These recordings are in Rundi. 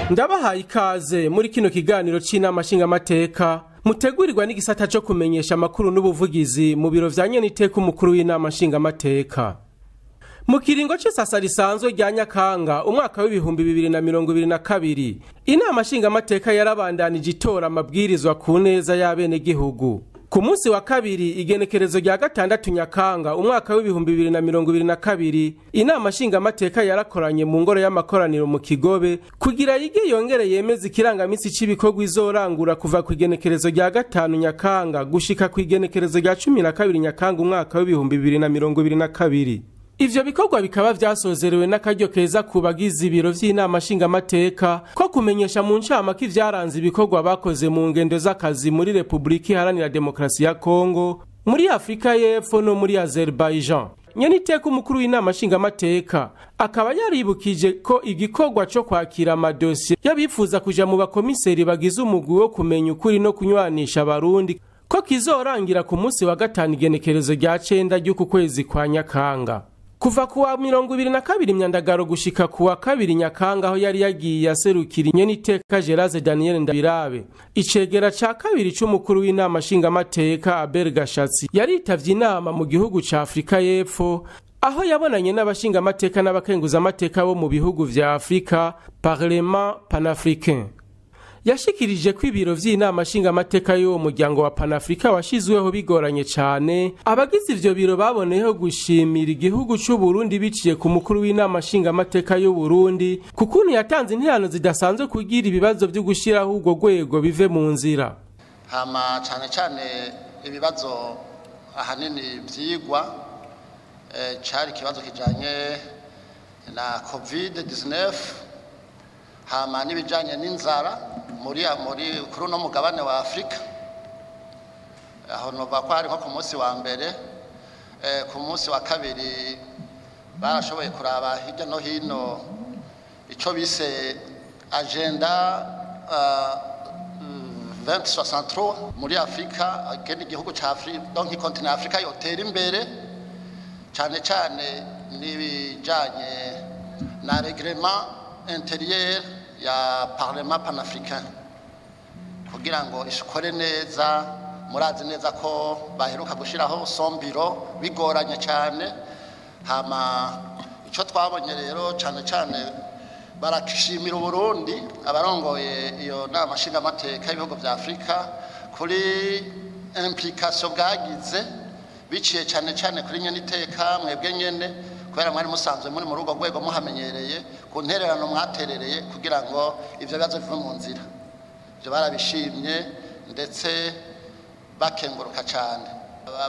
Ndabahaye ikaze muri kino kiganiro c'inama nshingamateka mutegurirwa n'igisata co kumenyesha amakuru n'ubuvugizi mu biro vya nyeniteka umukuru w'inama nshingamateka. Mu kiringo c'isasa risanzwe rya Nyakanga umwaka w'2022, inama nshingamateka yarabandanije itora amabwirizwa ku neza y'abenegihugu. Ku munsi wa kabiri, igenekerezo rya 6 Nyakanga umwaka w'2022, inama nshingamateka yarakoranye mu ngoro y'amakoraniro mu Kigobe kugira yige yongere yemeze ikirangamisi c'ibikorwa izorangura kuva ku igenekerezo rya 5 Nyakanga gushika ku igenekerezo rya 12 Nyakanga umwaka w'2022. Ivyo bikorwa bikaba vyasozerewe n'akaryo keza ku bagize ibiro vy'inama nshingamateka ko kumenyesha mu ncamake ivyaranze ibikorwa bakoze mu ngendo z'akazi muri Republika Iharanira Demokarasi ya Kongo, muri Afrika y'Epfo no muri Azerbaijan. Nyeniteka umukuru w'inama nshingamateka akaba yaribukije ko igikorwa co kwakira amadosiye y'abifuza kuja mu bakomiseri bagize umugwi wo kumenya ukuri no kunywanisha Abarundi ko kizorangira ku munsi wa 5 igenekerezo rya 9 ry'uku kwezi kwa Nyakanga. Kuva kuwa 22 Myandagaro gushika kuwa 2 Nyakanga aho yari yagiye aserukira nyeniteka Gerase Daniel Ndabirabe, icegera ca kabiri c'umukuru w'inama nshingamateka Abel Gashatsi yaritavye inama mu gihugu ca Afrika y'Epfo, aho yabonanye n'abashingamateka n'abakenguzamateka bo mu bihugu vya Afrika, Parlement Panafricain. Yashikirije ko ibiro vy'inama nshingamateka y'uwo muryango wa Panafrika washizweho bigoranye cane. Abagize ivyo biro baboneyeho gushimira igihugu c'u Burundi biciye ku mukuru w'inama nshingamateka y'u Burundi kukuntu yatanze interano zidasanzwe kugira ibibazo vyo gushiraho urwo rwego bive mu nzira. Hama cane cane ibibazo ahanini vyigwa cari ikibazo kijanye na COVID-19, hama n'ibijanye n'inzara muri kuri uno mugabane wa Afrika. Aho nova ko hari nko ku munsi wa mbere, ku munsi wa kabiri barashoboye kuraba hirya no hino ico bise agenda 2063 muri Afrika, agenda igihugu ca Afrika, donc continent Afrika yotera imbere cane cane n'ibijanye na règlement intérieur ya Parlement panafricain kugira ngo ishikore neza. Murazi neza ko baheruka gushiraho sombiro bigoranye cyane. Hama ico twabonye rero cyane cyane barakishimira Burundi, abarongoye iyo nama nshingamateka y'ibihugu vya Afrika kuri implication bwagize biciye cyane cyane kuri nyeniteka mwebwe nyene, kubera mwari musanzwe muri mu rugo rwego muhamenyereye ku ntererano mwaterereye kugira ngo ivyo bibazo bive mu nzira. Ivyo barabishimye ndetse bakenguruka cyane.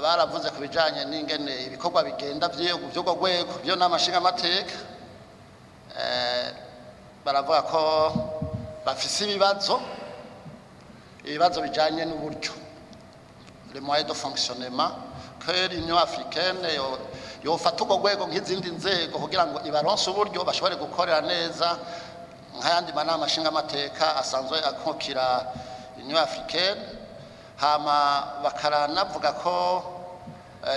Baravuze ku bijanye n'ingene ibikorwa bigenda vy'urwo rwego byo n'amashingamateka, baravuga ko bafise ibibazo bijanye n'uburyo, les moyens de fonctionnement, que l'Union africaine yofata urwo rwego nk'izindi nzego kugira ngo ibaronse uburyo bashobore gukorera neza nk'ayandi manama nshingamateka asanzwe akukira Union africaine. Hama bakaranavuga ko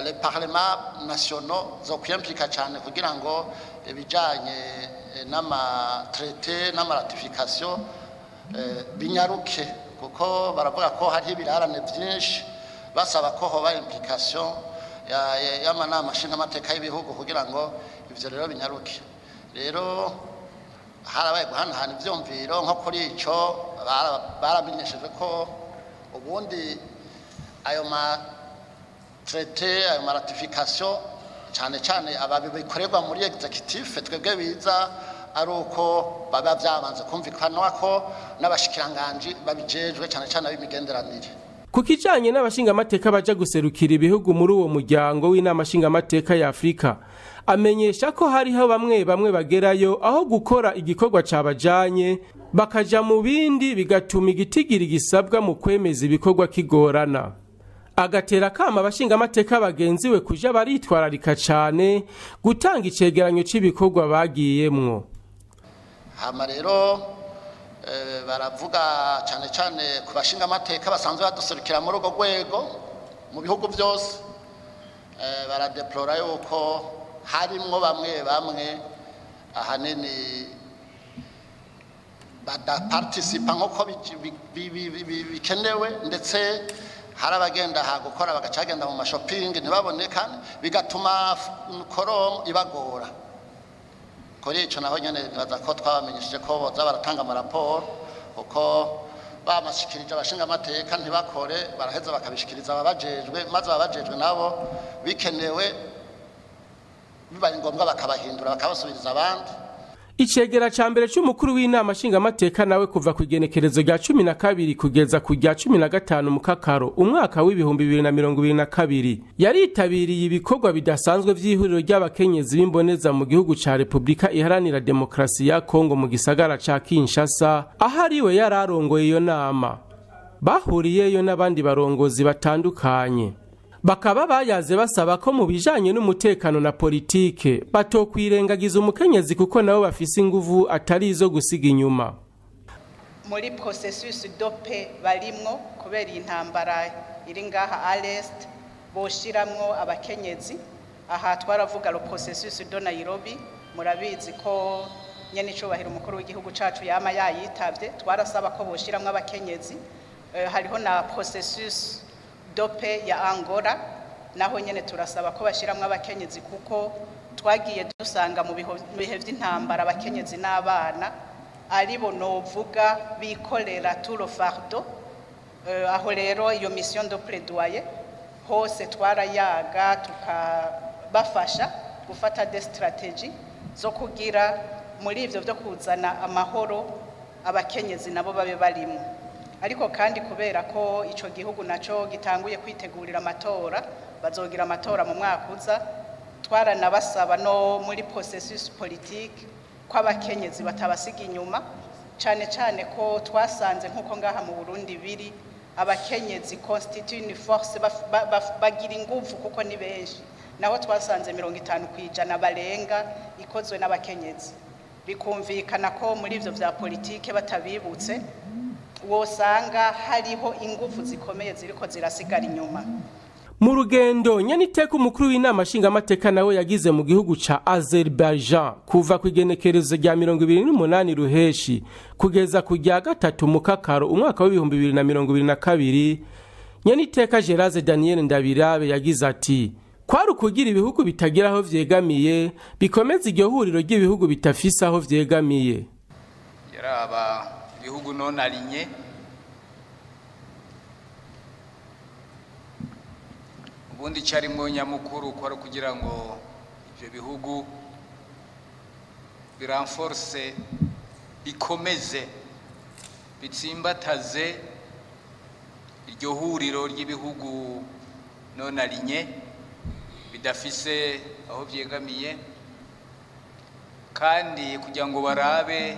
les parlements nationaux zokwiyimplika cyane kugira ngo ibijanye n'ama traité n'ama ratification binyaruke, kuko baravuga ko hari ibirarane byinshi, basaba ko hoba implication y'amanama nshingamateka y'ibihugu kugira ngo ivyo rero binyaruke. Rero harabaye guhanahana ivyumviro nko kuri ico baramenyesheje ko ubundi ayo ma traité, ayo ma ratification cyane cyane ababikorerwa muri executif, twebwe biza ari uko baba vyabanze kumvikanwa ko n'abashikiranganji babijejwe cyane cyane ab'imigenderanire. Ku kijanye n'abashingamateka baja guserukira ibihugu muri uwo muryango w'inama nshingamateka ya Afrika, amenyesha ko hariho bamwe bamwe bagerayo aho gukora igikorwa cabajanye bakaja mu bindi, bigatuma igitigiri gisabwa mu kwemeza ibikorwa kigorana. Agatera kama abashingamateka bagenzi we kuja baritwararika cane gutanga icegeranyo c'ibikorwa bagiyemwo. Hama rero baravuga cyane cyane ku bashingamateka basanzwe baduserukira muri urwo rwego mu bihugu byose, baradeplora yuko harimwo bamwe bamwe ahanini Badaparticipa nk'uko bikenewe, ndetse hari abagenda aha gukora bagacagenda mu mashopingi ntibaboneka, bigatuma quorum ibagora. Kuri ico naho nyene nibaza ko twabamenyesheje ko boza baratanga amaraporo, kuko bamashikirije abashinga amateka ntibakore, baraheza bakabishikiriza ababajejwe, maze ababajejwe nabo bikenewe bibaye ngombwa bakabahindura, bakabasubiriza abandi. Icegera ca mbere c'umukuru w'inama nshingamateka nawe kuva ku igenekerezo rya 12 kugeza ku rya 15 Mukakaro umwaka w'2022 yaritabiriye ibikorwa bidasanzwe vy'ihuriro ry'abakenyezi b'imboneza mu gihugu ca Repubulika Iharanira Demokarasi ya Kongo mu gisagara ca Kinshasa, aho ariwe yararongoye iyo nama. Bahuriyeyo n'abandi barongozi batandukanye, bakaba bayaze basaba ko mu bijanye n'umutekano na politike batokwirengagiza umukenyezi, kuko nabo bafise inguvu atari izo gusiga inyuma. Muri processus de paix barimwo, kubera iyi ntambara iri ngaha à l'est, boshiramwo abakenyezi. Aha twaravuga le processus de Nairobi, murabizi ko nyene icubahiro umukuru w'igihugu cacu yama yayitavye. Twarasaba ko boshiramwo abakenyezi. Hariho na processus de paix ya Angola, naho nyene turasaba ko bashiramwo abakenyezi, kuko twagiye dusanga mu bihe vy'intambara abakenyezi n'abana aribo novuga bikorera tout le fardeau. Aho rero iyo mission de plaidoyer hose twarayaga, tukabafasha gufata des stratégies zo kugira muri ivyo vyo kuzana amahoro abakenyezi nabo babe barimo. Ariko kandi kubera ko ico gihugu naco gitanguye kwitegurira amatora, bazogira amatora mu mwaka uza, twaranabasaba no muri processus politique ko abakenyezi batabasiga inyuma, cane cane ko twasanze nk'uko ngaha mu Burundi biri, abakenyezi constitue une force, bagira inguvu kuko ni benshi. Naho twasanze 50% barenga ikozwe n'abakenyezi, bikumvikana ko muri ivyo vya politike batabibutse wosanga hariho inguvu zikomeye ziriko zirasigara inyuma. Mu rugendo nyeniteka umukuru w'inama nshingamateka nawe yagize mu gihugu ca Azerbaijan kuva ku igenekerezo rya 28 Ruheshi kugeza ku rya 3 Mukakaro umwaka w'2022, nyeniteka Gerase Daniel Ndabirabe yagize ati: "Kwari ukugira ibihugu bitagira aho vyegamiye bikomeza iryo huriro ry'ibihugu bitafise aho vyegamiye." Yaraba ibihugu non alignés, ubundi cyarimwo nyamukuru ko ari kugira ngo ivyo bihugu birenforce, bikomeze, bitsimbataze iryo huriro ry'ibihugu non alignés bidafise aho vyegamiye, kandi kugira ngo barabe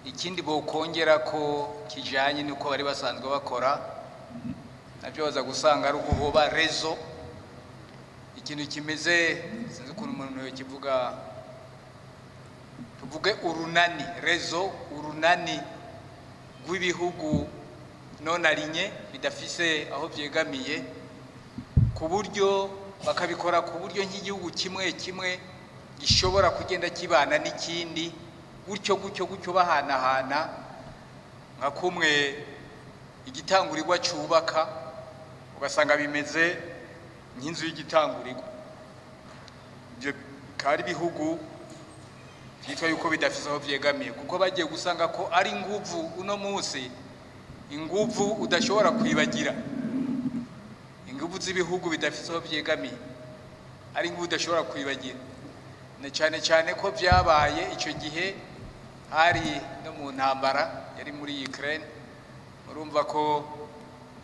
ikindi bokongera ko kijanye nuko bari basanzwe bakora, navyo baza gusanga ari uguhoba réseau, ikintu kimeze, sinzi ukuntu umuntu yokivuga, tuvuge urunani, réseau, urunani rw'ibihugu non alignés bidafise aho vyegamiye, ku buryo bakabikora ku buryo nk'igihugu kimwe kimwe gishobora kugenda kibana n'ikindi gutyo gutyo gutyo, bahanahana nka kumwe igitangurirwa cubaka, ugasanga bimeze nk'inzu y'igitangurirwa. Ibyo bikaba ari ibihugu vyitwa yuko bidafise aho vyegamiye, kuko bagiye gusanga ko ari inguvu uno munsi, inguvu udashobora kwibagira, inguvu z'ibihugu bidafise aho vyegamiye ari inguvu udashobora kwibagira, na cyane cyane ko vyabaye ico gihe hari no mu ntambara yari muri Ukraine. Murumva ko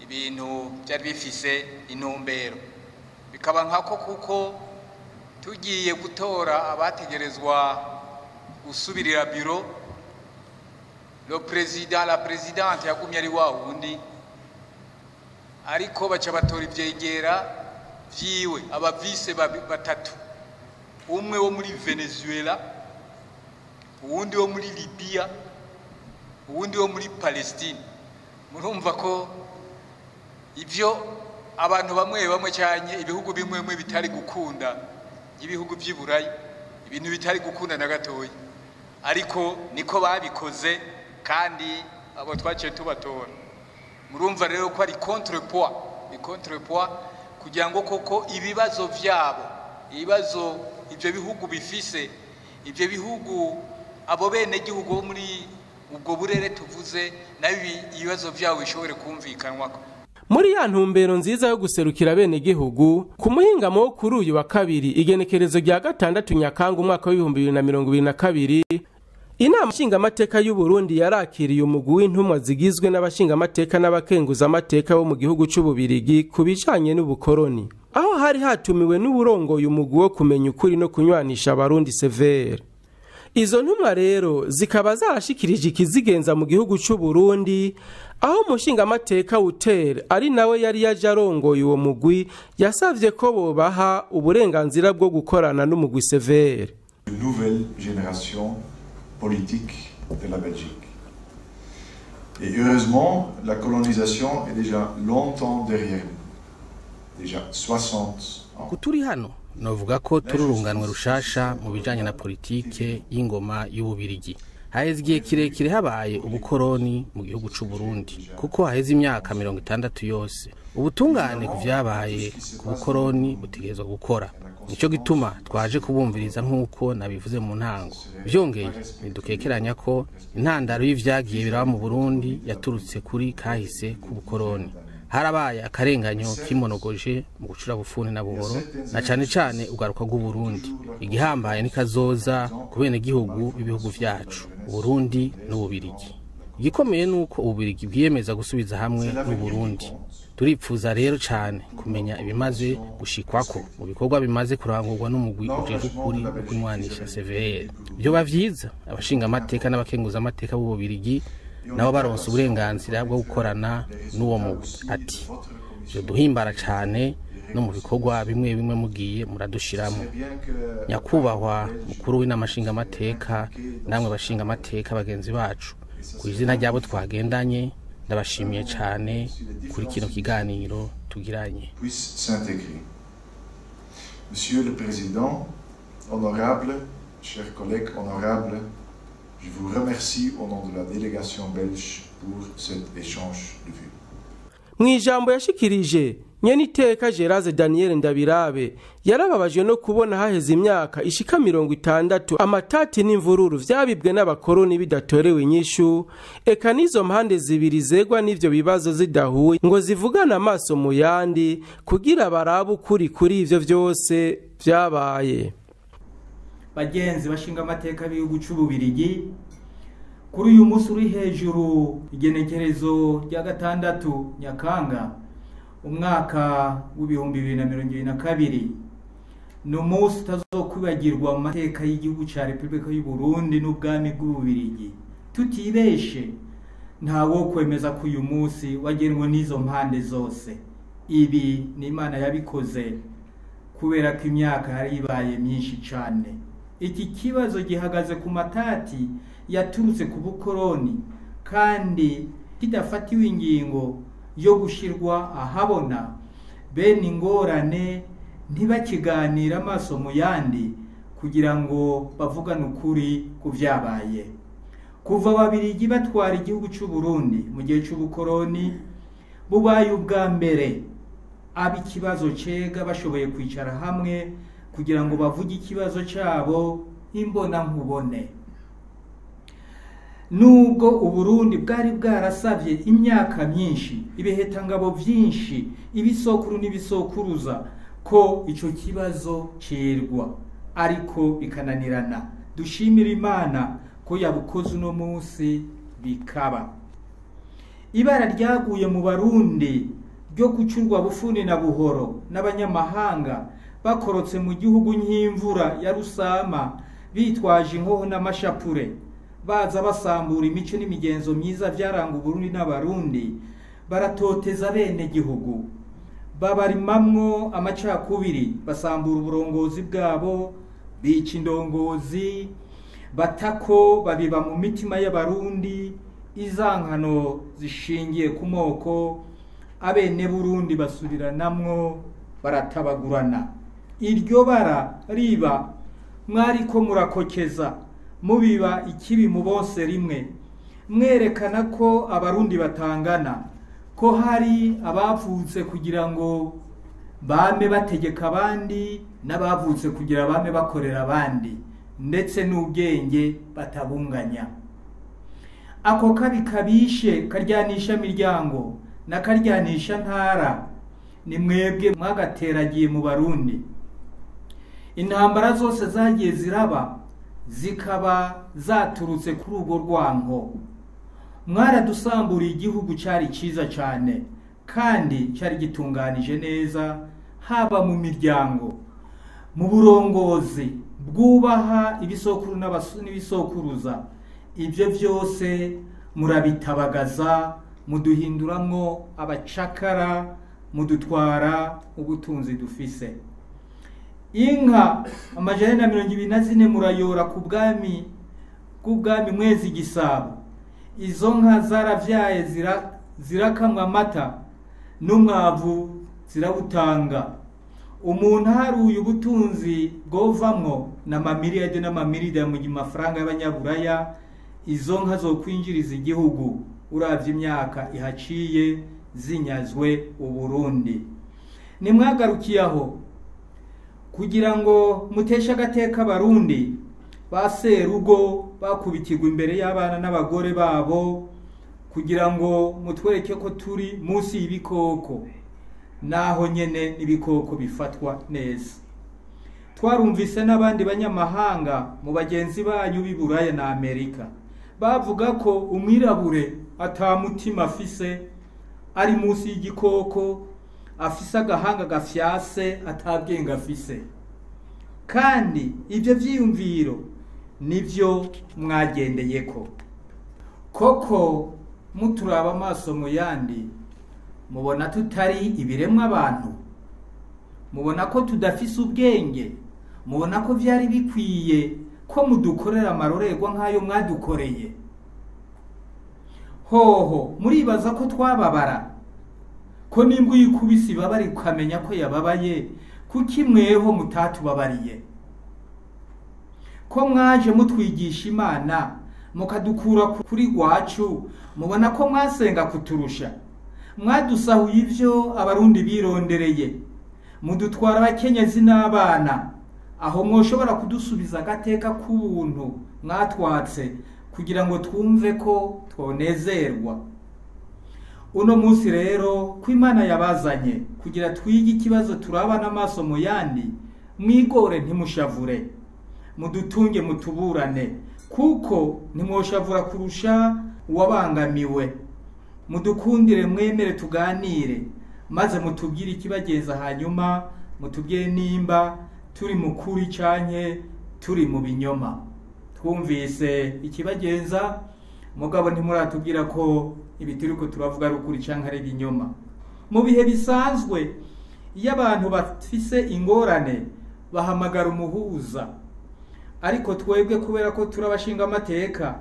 ibintu byari bifise intumbero, bikaba nkako kuko tugiye gutora abategerezwa gusubirira bureau, le président, la présidente yagumye ari wa wundi, ariko baca batora ivyegera vyiwe, aba vice batatu, umwe wo muri Venezuela, uwundi wo muri Libya, uwundi wo muri Palestine. Murumva ko ivyo abantu bamwe bamwe cyanye ibihugu bimwe bimwe bitari gukunda, ibihugu vy'Iburayi, ibintu bitari gukunda na gatoya, ariko niko babikoze. Kandi abo twaciye tubatora. Murumva rero ko ari contrepoids, ni contrepoids kugira ngo koko ibibazo vyabo, ibibazo ibyo bihugu bifise, ibyo bihugu abo bene gihugu bo muri ubwo burere tuvuze nabi, ibibazo vyabo bishobore kumvikanwako. Muri ya ntumbero nziza yo guserukira bene gihugu, ku muhingamo wo kuri uyu wa kabiri, igenekerezo rya 6 Nyakanga umwaka w'2022, Inama nshingamateka y'u Burundi yarakiriye umugwi w'intumwa zigizwe n'abashingamateka n'abakenguzamateka bo mu gihugu c'Ububirigi ku bijanye n'ubukoroni, aho hari hatumiwe n'uburongoye umugwi wo kumenya ukuri no kunywanisha Abarundi, CVR. Izo ntumwa rero zikaba zarashikirije ikizigenza mu gihugu c'u Burundi, aho umushingamateka Wuter, ari nawe yari yaje arongoye uwo mugwi, yasavye ko bobaha uburenganzira bwo gukorana n'umugwi CVR. Nouvelle génération politique de la Belgique. Et heureusement, la colonisation est déjà longtemps derrière nous. Déjà 60 ans. Turi hano novuga ko turi urunganwe rushasha mu bijanye na politike y'ingoma y'Ububirigi. Haheze igihe kirekire habaye ubukoroni mu gihugu c'u Burundi, kuko haheze imyaka 60 yose. Ubutungane ku vyabaye ku bukoroni butegerezwa gukora. Nico gituma twaje kubumviriza nk'uko nabivuze mu ntango. Byongeye, ntidukekeranya ko intandaro y'ivyagiye biraba mu Burundi yaturutse kuri kahise k'ubukoroni. Harabaye akarenganyo kimonogoje mu gucura bufuni na buhoro, na cane cane ugaruka rw'Uburundi. Igihambaye nikazoza ku bene gihugu b'ibihugu vyacu, Uburundi n'Ububirigi. Igikomeye nuko Ububirigi bwiyemeza gusubiza hamwe n'Uburundi. Turipfuza rero cane kumenya ibimaze gushikwako mu bikorwa bimaze kurangurwa n'umugwi ujejwe ukuri no kunywanisha, CVR. Vyoba vyiza abashinga amateka n'abakenguza amateka b'Ububirigi nabo baronse uburenganzira bwo gukorana n'uwo mugwi. Ati vyo duhimbara cane no mu bikorwa bimwe bimwe mugiye muradushiramo. Nyakubahwa mukuru w'Inama nshingamateka, namwe bashinga amateka bagenzi bacu, ku izina ryabo twagendanye, ndabashimiye cane kuri kino kiganiro tugiranye. Puisse s'intégrer. Monsieur le Président, honorable, chers collègues honorables, je vous remercie au nom de la délégation belge pour cet échange de vues. Mu ijambo yashikirije, nyeniteka Gerase Daniel Ndabirabe yarababajwe no kubona haheze imyaka ishika 60 amatati n'imvururu vyabibwe n'abakoroni bidatorewe inyishu, eka n'izo mpande zibiri zegwa n'ivyo bibazo zidahuye ngo zivugane amaso mu yandi kugira barabe ukuri kuri ivyo vyose vyabaye. Bagenzi bashinga amateka b'igihugu c'Ububirigi, kuri uyu munsi uri hejuru, igenekerezo rya 6 Nyakanga umwaka w'2022, ni umunsi utazokwibagirwa mu mateka y'igihugu ca Repubulika y'u Burundi n'ubwami bw'Ububirigi. Tutibeshe, ntawo kwemeza ko uyu munsi wagenwe n'izo mpande zose. Ibi ni Imana yabikoze, kubera ko imyaka yari ibaye myinshi cane. Iki kibazo gihagaze ku matati yaturutse ku bukoroni, kandi kidafatiwe ingingo yo gushirwa ahabona, bene ingorane ntibakiganira amaso mu yandi kugira ngo bavugane ukuri ku vyabaye. Kuva Ababirigi batwara igihugu c'u Burundi mu gihe c'ubukoroni, bubaye ubwa mbere aba ikibazo cega bashoboye kwicara hamwe kugira ngo bavuge ikibazo cabo imbona nkubone. Nubwo Uburundi bwari bwarasavye imyaka myinshi, ibihetangabo vyinshi, ibisokuru n'ibisokuruza ko ico kibazo cirwa, ariko bikananirana, dushimira Imana ko yabukoze uno munsi bikaba. Ibara ryaguye mu Barundi ryo gucurwa bufuni na buhoro n'abanyamahanga bakorotse mu gihugu nk'imvura ya rusama, bitwaje inkoho n'amashapure, baza basambura imico n'imigenzo myiza vyaranga Uburundi n'Abarundi, baratoteza bene gihugu, babarimamwo amacakubiri, basambura uburongozi bwabo, bica indongozi, batako babiba mu mitima y'Abarundi izankano zishingiye ku moko. Abene Burundi basubiranamwo, baratabagurana. Iryo bara riba mwariko murakokeza, mubiba ikibi mu bose rimwe. Mwerekana ko abarundi batangana, ko hari abavutse kugira ngo bame bategeka abandi n'abavutse kugira bame bakorera abandi, ndetse n'ubwenge batabunganya. Ako kabi kabishe karyanisha miryango na karyanisha ntara ni mwebwe mwagateragiye mu Barundi. Intambara zose zagiye ziraba zikaba zaturutse kuri urwo rwanko. Mwaradusamburiye igihugu cyari cyiza cyane kandi cyari gitunganije neza, haba mu miryango, mu burongozi bwubaha ibisokuru n'ibisokuruza. Ibyo byose murabitabagaza, muduhinduramwo abacakara, mudutwara ubutunzi dufise. Inka 424 murayora ku bwami bw'ubwami Mwezi Gisabo. Izo nka zaravyaye zirakamwa amata n'umwavu zirawutanga. Umuntu haruye ubutunzi bwovamwo na mamiliyadi n'amamiliyadi mu mafaranga y'abanyaburaya, izo nka zokwinjiriza igihugu uravye imyaka ihaciye zinyazwe Uburundi. Nimwagarukiye aho kugira ngo muteshe agateka Abarundi ba serugo bakubitirwa imbere y'abana n'abagore babo, kugira ngo mutwereke ko turi munsi y'ibikoko, naho nyene n'ibikoko bifatwa neza. Twarumvise n'abandi banyamahanga mu bagenzi banyu b'i Buraya na Amerika bavuga ko umwirabure atamutima afise, ari munsi y'igikoko, afise agahanga gafyase, atabwenge afise. Kandi ibyo vyiyumviro nivyo mwagendeyeko. Koko muturaba amaso mu yandi, mubona tutari ibiremwa abantu, mubona ko tudafise ubwenge, mubona ko vyari bikwiye ko mudukorera amarorerwa nk'ayo mwadukoreye. Hoho muribaza ko twababara, ko nimbwa uyikubise ibabara ukamenya ko yababaye, kuki mweho mutatubabariye? Ko mwaje mutwigisha Imana mukadukura kuri rwacu, mubona ko mwasenga kuturusha. Mwadusahuye ivyo Abarundi birondereye, mudutwara abakenyezi n'abana, aho mwoshobora kudusubiza agateka k'ubuntu mwatwatse kugira ngo twumve ko twonezerwa. Uno munsi rero ko Imana yabazanye kugira twige ikibazo turaba n'amaso mu yandi, mwigore ntimushavure, mudutunge mutuburane, kuko ntimwoshavura kurusha uwabangamiwe. Mudukundire mwemere tuganire, maze mutubwire ikibagenza, hanyuma mutubwire nimba turi mu kuri canke turi mu binyoma. Twumvise ikibagenza, mugabo ntimuratubwira ko ibi turiko turavuga ari ukuri canke ari ibinyoma. Mu bihe bisanzwe iyo abantu bafise ingorane bahamagara umuhuza, ariko twebwe kubera ko turabashinga amateka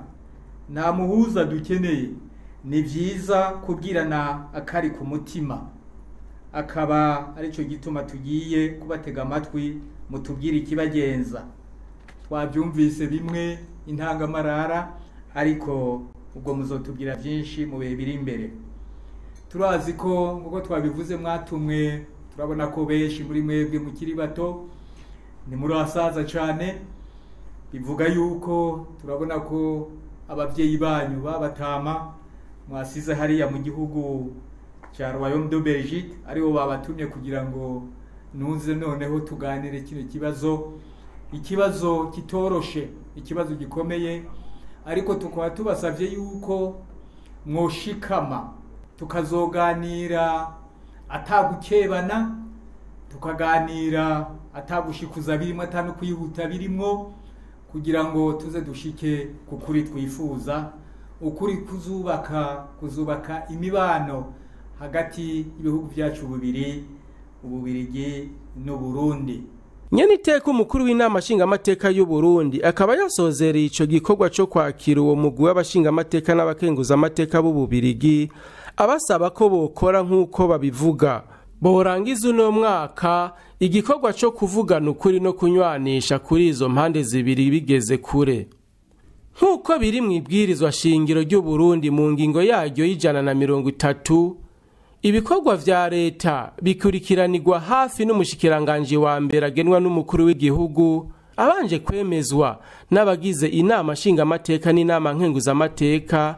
nta muhuza dukeneye. Ni vyiza kubwirana akari ku mutima, akaba arico gituma tugiye kubatega amatwi mutubwire ikibagenza. Twabyumvise bimwe intangamarara, ariko ubwo muzotubwira byinshi mu bihe biri imbere. Turazi ko nk'uko twabivuze mwatumwe, turabona ko benshi muri mwebwe mukiri bato, ni muri asaza cyane. Bivuga yuko turabona ko abavyeyi banyu babatama mwasize hariya mu gihugu cya Royaume de Belgique aribo babatumye kugira ngo nuze noneho tuganire kino kibazo, ikibazo kitoroshe, ikibazo gikomeye, ariko tukaba tubasavye yuko mwoshikama tukazoganira atagukebana, tukaganira atagushikuza birimo, atanu kwihuta birimo, kugira ngo tuze dushike ku kuri twifuza, ukuri kuzubaka imibano hagati y'ibihugu byacu bubiri, Ububirigi n'Uburundi. Nyene iteka umukuru w'inama nshingamateka y'u Burundi akaba yasozereye ico gikorwa co kwakira uwo mugwi w'abashingamateka n'abakenguzamateka b'Ububirigi, abasaba ko bokora nk'uko babivuga, borangiza uno mwaka igikorwa co kuvugana ukuri no kunywanisha kuri izo mpande zibiri bigeze kure. Nk'uko biri mu ibwirizwa shingiro ry'u Burundi mu ngingo yaryo y'130, ibikorwa vya leta bikurikiranirwa hafi n'umushikiranganji wa mbere agenwa n'umukuru w'igihugu, abanje kwemezwa n'abagize inama nshingamateka n'inama nkenguzamateka,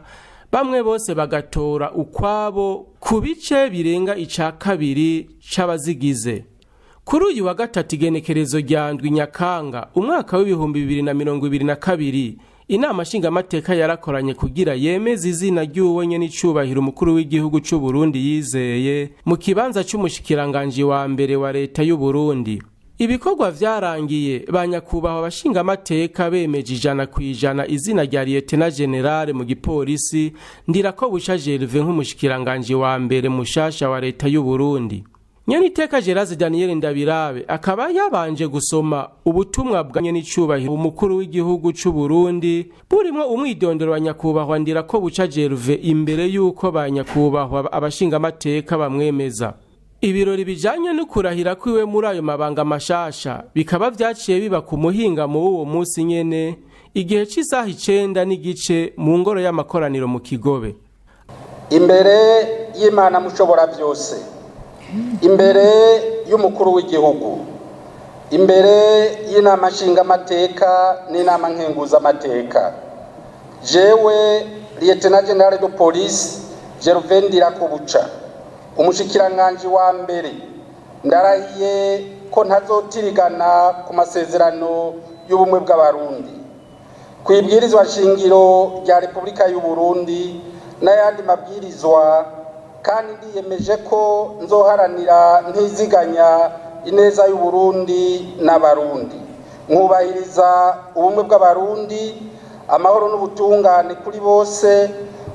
bamwe bose bagatora ukwabo ku bice birenga ica kabiri c'abazigize. Kuri uyu wa gatatu igenekerezo rya 7 Nyakanga umwaka w'2022, inama nshingamateka yarakoranye kugira yemeze izina ry'uwo nyene icubahiro umukuru w'igihugu c'u Burundi yizeye mu kibanza c'umushikiranganji wa mbere wa leta y'u Burundi. Ibikorwa vyarangiye banyakubahwa abashingamateka bemeje 100% izina rya Lieutenant General mu gipolisi Ndirakobuca Gervais nk'umushikiranganji wa mbere mushasha wa leta y'u Burundi. Nyeniteka Gerard Daniel Ndabirabe akaba yabanje gusoma ubutumwa bwa nyenicubahiro umukuru w'igihugu c'u Burundi burimo umwidondoro wa nyakubahwa Ndirakobuca Gervais imbere yuko banyakubahwa abashingamateka bamwemeza. Ibirori bijanye no kurahira kwiwe muri ayo mabanga mashasha bikaba vyaciye biba ku muhinga mu uwo munsi nyene igihe c'isaha 9:15 mu ngoro y'amakoraniro mu Kigobe. Imbere y'Imana mushobora byose, imbere y'umukuru w'igihugu, imbere y'inama nshingamateka n'inama nkenguzamateka, jewe Lieutenant General de Police Gervais Ndirakobuca, umushikiranganji wa mbere, ndarahiye ko ntazotirigana ku masezerano y'ubumwe bw'Abarundi, ku ibwirizwa shingiro rya Repubulika y'u Burundi n'ayandi mabwirizwa, kandi ndiyemeje ko nzoharanira ntiziganya ineza y'u Burundi n'Abarundi, nkubahiriza ubumwe bw'Abarundi, amahoro n'ubutungane kuri bose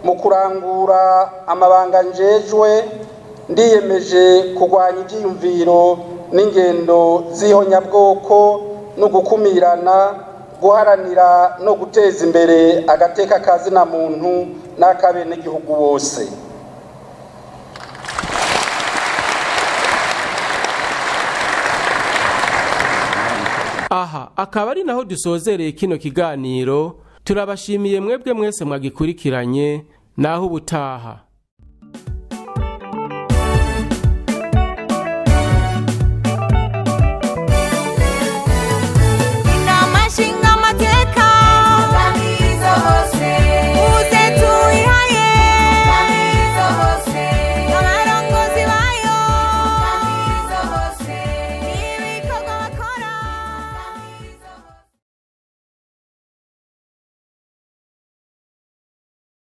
mu kurangura amabanga njejwe. Ndiyemeje kurwanya ibyiyumviro n'ingendo z'ihonyabwoko no gukumirana, guharanira no guteza imbere agateka kazina muntu n'akabenegihugu bose. Aha akaba ari naho dusozereye kino kiganiro. Turabashimiye mwebwe mwese mwagikurikiranye, naho ubutaha.